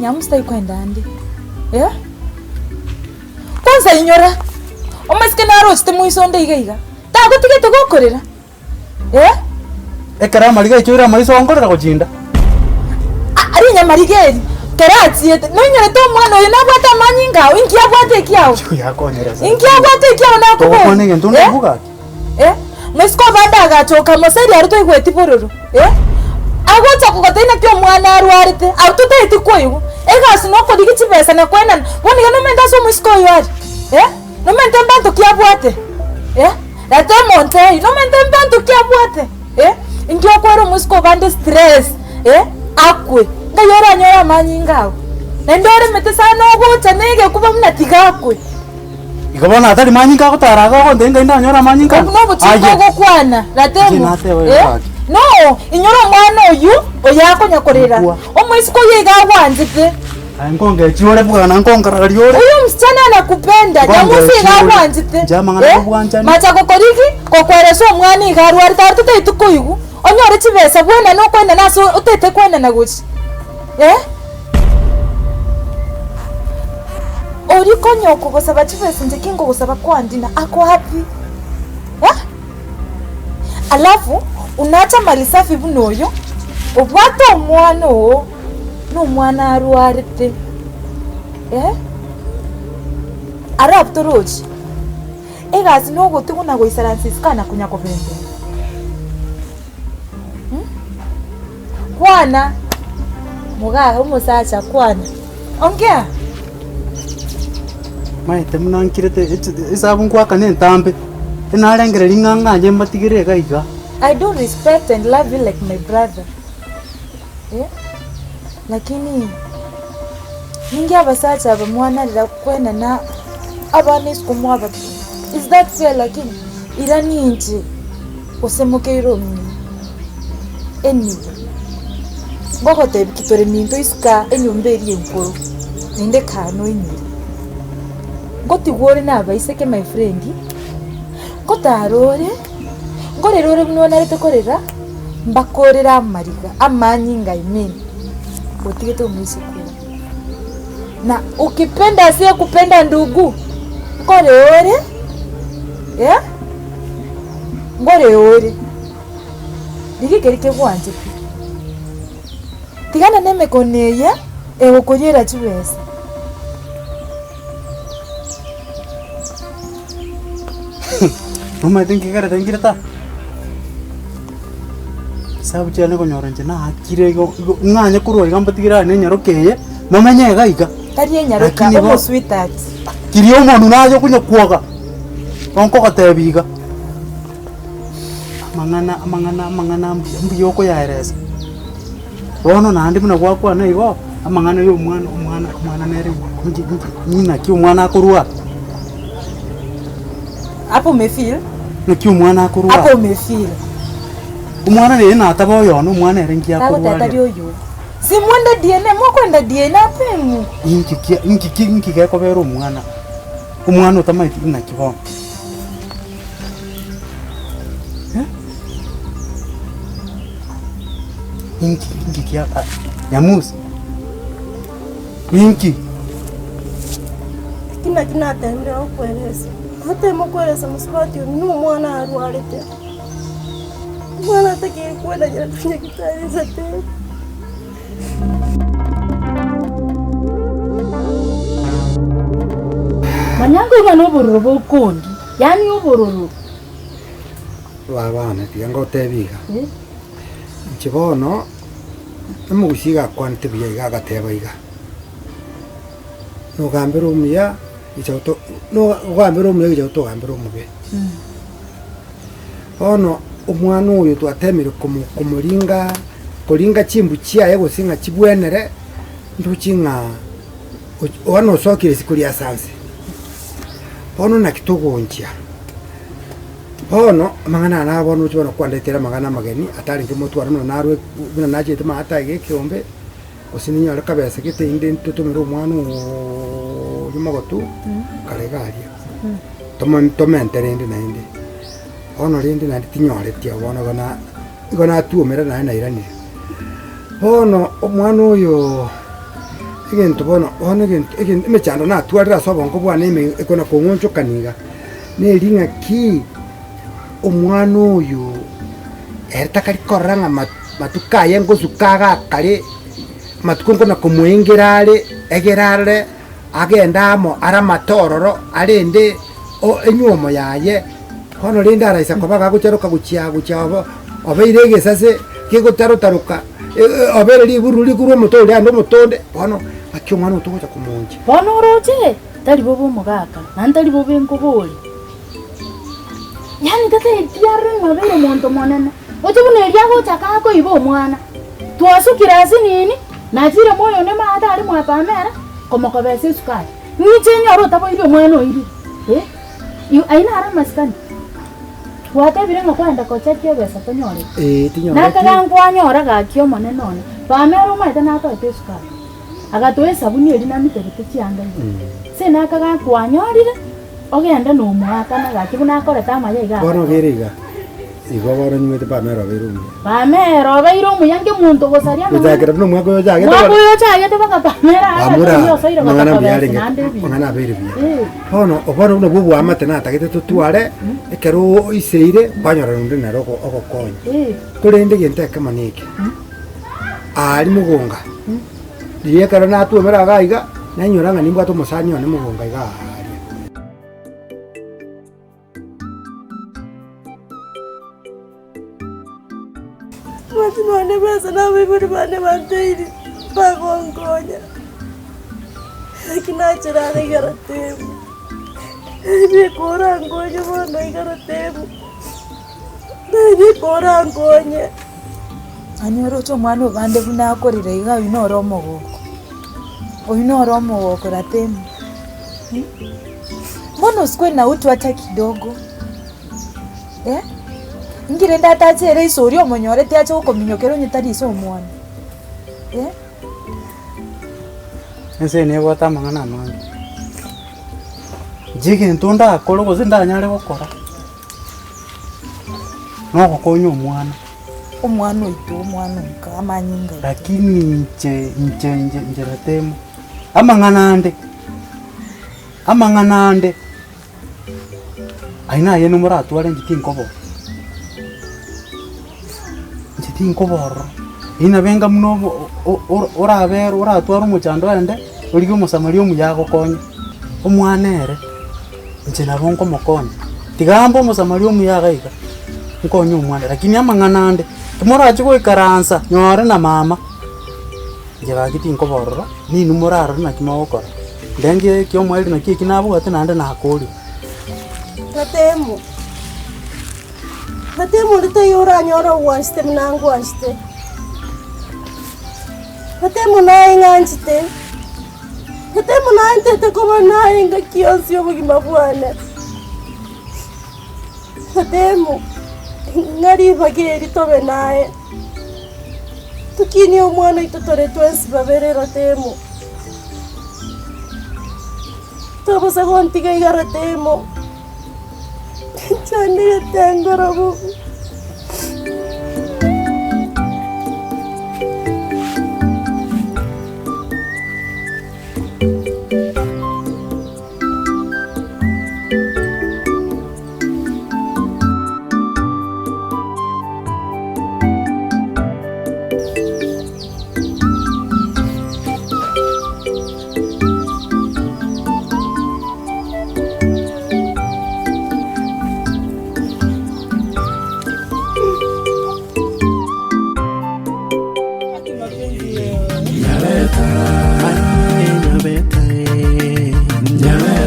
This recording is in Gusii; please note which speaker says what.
Speaker 1: Nyamusi tari koenda ande, eh? Kwanza inyora, omoiseke narochete moiso onde iga iga, tagotigete gokorera, eh?
Speaker 2: Ekero amariga aichoire amaiso onkorera gochinda.
Speaker 1: Ah, rinyamariga eri, kero achiete, noinyorete omwana oyo nabwate amanyinga ao, inki abwate ekiao?
Speaker 2: Yakonyeresa.
Speaker 1: Inki abwate ekiao nakoboria?
Speaker 2: Togokwana egento
Speaker 1: Eh?
Speaker 2: ndaigwe gaki.
Speaker 1: Eh, moiseke obande agacha okamoseria aria toigweti bororo, eh, agocha kogotebia naki omwana arwarete, abwo totaeti koigwa, egasi nokorigia chibesa na koenana, bono iga nomente ase omoiseke oyo are, eh, nomente mbanto ki abwate, eh, reta omonto oyio, nomente mbanto ki abwate, eh, inki okoera omoiseke obande stress, eh, akwe, ng'ai oranyore amanyinga agwo, naende oremete sana ogocha na egekuba buna tiga akwe.
Speaker 2: Igo bono atari manyinga agotara iga ogontebia ng'ai ndanyore amanyinga
Speaker 1: Obwo nobochiko
Speaker 2: Aye.
Speaker 1: ogokwana,
Speaker 2: Inche
Speaker 1: Ratemu.
Speaker 2: nateba igo
Speaker 1: Eh?
Speaker 2: gaki.
Speaker 1: No, inyora omwana oyio oyo akonya korera.
Speaker 2: Nkwa.
Speaker 1: Omoiseke oyo iga agwanchete.
Speaker 2: Aye nkongechi ore bwana nkongaragaria ore.
Speaker 1: Huyu msichana anakupenda,
Speaker 2: Nkongechi
Speaker 1: nyamusi iga
Speaker 2: ore.
Speaker 1: agwanchete.
Speaker 2: Inche amang'ana
Speaker 1: Eh?
Speaker 2: y'obwanchani.
Speaker 1: Macha gokorigi, gokweresa omwana iga arwarete aria totaeti koigwa, onyore chibesa bwenane okoenana ase otaete koenana gochia. Eh? Oria konya okogosaba chibesa inche ki nkogosaba kwandina ako wapi? Eh? Alafu unacha mali safi buna oyo, obwate omwana oo, na omwana arwarete, eh? Ara abwo torochi, egasi nogotigwa na goisaransa isiko na konya kobembera. Kwana, mogaa omosacha, kwana, ongea.
Speaker 2: Maete buna nkirete echi- esabu nkoakana entambe, enarengereria ng'a ng'anye mbatigere iga iga.
Speaker 1: I do respect and love you like my brother eh, lakini ninki abasacha aba mwanarera kwenana abana isiko mwabatiga is that fair lakini? Irani inche gose mokeire omino. Anyway, ngogotebia ki tore minto isiko aa enyomba eria enkoro, naende kaa noinyore. Ngotigwa ore na abaiseke my friend, ngotara ore, nkorera ore buna onarete korera, mbakorere amariga, amanyinga I mean, otigete omoiseke oyo. Na ukipenda asiyekupenda ndugu, nkore ore, eh, nkore ore. Rigia keria kegwanchete. Tigana na emekono eye egokoriera chibesa.
Speaker 2: Nomanyete nkigerete nkire ta? Chisabu chiane konyora inche naakire igo igo ng'anye korwa iga mbatigere aye na enyaroka eye, momenye iga iga.
Speaker 1: Tari enyaroka,
Speaker 2: Lakini bo-
Speaker 1: omosweetheart.
Speaker 2: Kiria omonwe naye okonya kwoga, bonkogotebia iga. Amang'ana amang'ana amang'ana mbuya mbuya okoyaeresa. Bono naende buna gwakwana igo, amang'ana ya omwana omwana omwana nere inki inki naki omwana akorwa?
Speaker 1: Hapo umefeel?
Speaker 2: Naki omwana akorwa?
Speaker 1: Hapo umefeel?
Speaker 2: Omwana nere nataba oyono omwana ere nki akorwa
Speaker 1: Tagoteba tari
Speaker 2: aria?
Speaker 1: oyoo. Si mwende DNA, mokwenda DNA apimwe.
Speaker 2: Inki kia inki ki inki gekobera omwana? Omwana otamaeti naki bono? Inki inki kia ah, Nyamusi inki?
Speaker 3: Eki naki natebire gokweresa, natema okweresa mosubati oyo na omwana arwarete, omwana atakeire kwenda nyagetari esate.
Speaker 4: Manya nkoigwa nobororo bokondi, yaani obororo.
Speaker 5: Baba one, tiga ngotebie iga, inche bono omogusii iga akwanete buya iga agateba iga, nogambera omuya gicha goto no ogambere omuya gicha gotogambera omobe. Bono omwana oyo twatemire komo komoringa koringa chimbu chiaye gose ng'a chibwenere, ntochi ng'a bono osokire isiko ria ase anse. Bono naki togonchia. Bono amang'ana aya naro bono oche bono kwandetere amang'ana amageni atarenge motware buna narwe buna nachete maate aiga ekeombe, gose ninyore kabesa gete inde ntotomere omwana oooooyo mogotu, kare iga aria, tomo tomente rende naende. Bono rende naende tinyoreti abwo bono igo na igo natuomera naende nairanire. Bono omwana oyooo, Egento bono, bono egento egento emechando natwarire ase obongo bwane ime ekona kong'onchokania iga, neri ng'aki omwana oyo ere takari korora ng'a ma matuko aye ngosuka agakare, matuko nkona komoengera are, egere arore agende amo aramate ororo arende o enywomo yaye, bono rende araisa koba gagocharoka gochia gochia obo obeire egesase kegotarotaroka obeire ribururu rikorwa omote oria ande omote onde, bono ng'aki omwana oyo togocha komooncha.
Speaker 4: Bono oroche, tari bobe omogaka, naende tari bobe nkobori. Yaani tataeti arore ng'a obeire omonto monene, oche buna erio agochaka akoiba omwana. Twasukire ase nini, nachire moyo onde maate aria mwa Pamela, komokobesa esukari. Ng'iche nyore otaboiri omwana oirire, eh, ayio naro amasikani. Gwatebire ng'a kwagenda gochekia ebesa tonyoreti.
Speaker 5: Ee, tinyoreti.
Speaker 4: Nakaga nkwanyora gaki omonene one, Pamela omanyete natoete esukari, agatoa esabuni eria namiterete chianga igoro. Ase nakaga kwanyorire, ogende na omoakana gaki buna akorete amaya iga
Speaker 5: Bono
Speaker 4: agakora.
Speaker 5: ogere iga, igo bono nyimete Pamela obeire omuya.
Speaker 4: Pamela obeire omuya nkemonto gosaria amang'ana.
Speaker 5: Gochakera buna omwaka oyo ochagete
Speaker 4: Mwaka
Speaker 5: bono.
Speaker 4: oyo ochagete mpaka Pamela
Speaker 5: Bamura,
Speaker 4: agachia osoire
Speaker 5: amang'ana mbuya
Speaker 4: gotokobesa
Speaker 5: arenge,
Speaker 4: naende ebinto.
Speaker 5: amang'ana abeire buya.
Speaker 4: Eh.
Speaker 5: Bono, obono buna bwa oboamate natagete totware, ekero oiseire, kwanyora nonde nere ogo ogokonya.
Speaker 4: Eh.
Speaker 5: Korende egento ekemo neke, aria mogonga, riria ekero natwomera iga iga, nainyora ng'a nimbwate omosani one mogonga iga aaria.
Speaker 3: Omwasi nonde bwensi na abaibori bane bantebirie bagonkonya, naki nachera are igoro temu, beka orankonye bono igoro temu, beka orankonye.
Speaker 1: Yaani oroche omwana obande buna akorera iga oyio noro omogoko, oyio noro omogoko ratemo Mbona usikuwe na utu hata kidogo eh? Inki rende atachere iso oria omonyorete ache gokominyokera onye tari ise omwana eh?
Speaker 2: Ense eye nebwate amang'ana amange, inche egento ndakore gose ndanyare gokora, nogokonya omwana.
Speaker 1: Omwana oito, omwana oika, amanyinga aito.
Speaker 2: Lakini inche inche inche inche ratemo, amang'ana ande, amang'ana ande, ayio naye moratware inche tinkobora, inche tinkoba ororo, eyio nabo enga buna obo o- o- orabere oratware omochando oende, origie omosamaria omuya agokonye, omwana ere. Inche nabo nkomokonya, tiga mbe omosamaria omuya iga iga, nkonye omwana lakini amang'ana ande, timorachi goikaransa nyore na mama, inche gaki tinkoba ororo, ninwe morarore naki mogokora, ndenge eki omoerio naki eki nabwate naende nakorire.
Speaker 3: Ratemo, ratemo onde taiyo oranyore ogwanchete buna ngwanchete, ratemo naye ng'anchete. Gete naantete koba naye engaki yonsi y'obogima bwane. Gete ng'a ribaga eri tobe naye, tokinie omwana oito tore twensi babere Ratemo. Tobaisa gontiga iga Ratemo, nchandegete nkoro bobe.